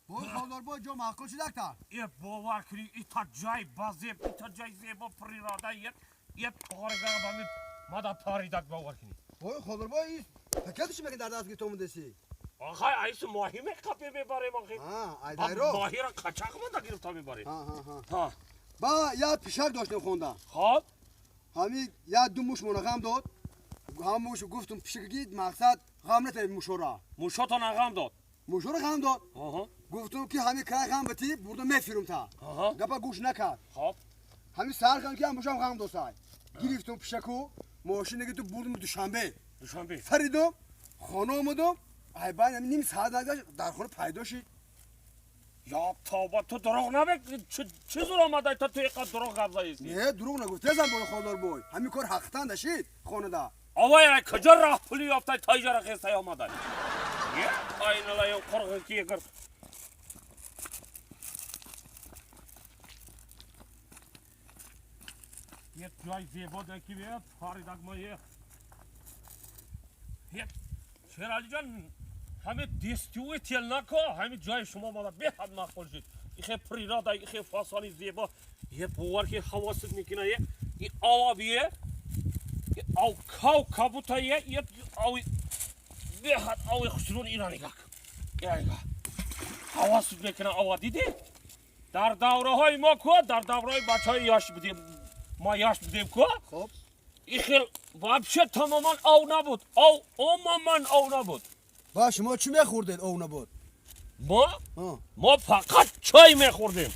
Бой Холдорбой, ҷо маъқул шудакта? Е, бовар кунӣ, ита ҷай базеб, ита ҷай зебо природа, е торига ба ми мада паридак, бовар кунӣ. Бой Холдорбой, ис пакети чӣ меки дар даст гирифта омадаси? Ахай, айси моҳӣ меқапе, мебарем ахи. Айдайро. Моҳира қачақ мада гирифта мебарем. Ҳа, ба як пишак доштем хонда. Хоб. Ҳами як ду муш мона ғам дод. Ҳам муш гуфтум, пишакги мақсад ғам натаред мушора. Мушотона ғам дод? Мушора ғам дод. Гуфтум, ки ҳами край ғам бити, бурда мефирум та. Гапа гӯш накард. Ҳами сар кан, ки ҳам мушам ғам досай. Гирифтум пишаку, мошина гирифтум, бурдум Душанбе. Душанбе. Фаридум, хона омадум, айбайн ҳами ним соат нагзашт, дар хона пайдо шид. Я тавба, ту дурӯғ набег, чӣ зур омадай, та ту иқад дурӯғ гап заисти? Не, дурӯғ нагуфтезам, бой Холдорбой. Ҳамин кор ҳақиқатан дашид хонада. Авай, ай куҷо роҳ пули ёфтай, та иҷара хестай омадай? Е, айналаё қурғи ки егир. Як ҷой зебо даки бе паридак ма е. Е, Шералиҷон, ҳаме дестиуи телнако, ҳами ҷои шумо мада беҳад маъқул шуд. Ихе природа, ихе фасони зебо. Е, бовар ки ҳавосит мекуна, е. И аваб е. Ав кав кабута е, е ави беҳад ави хушрун, ира нигоҳ кун. Ира нигоҳ. Ҳавосит мекуна ава, дидӣ? Дар давраҳои мо ку, дар давраҳои бачаҳои ёш будем, мо ёш будем ку? Хоб. Ихел вообще тамоман ав набуд. Ав умуман ав набуд. Ба шумо чӣ мехӯрдед, ов набуд? Мо? Мо фақат чой мехӯрдем.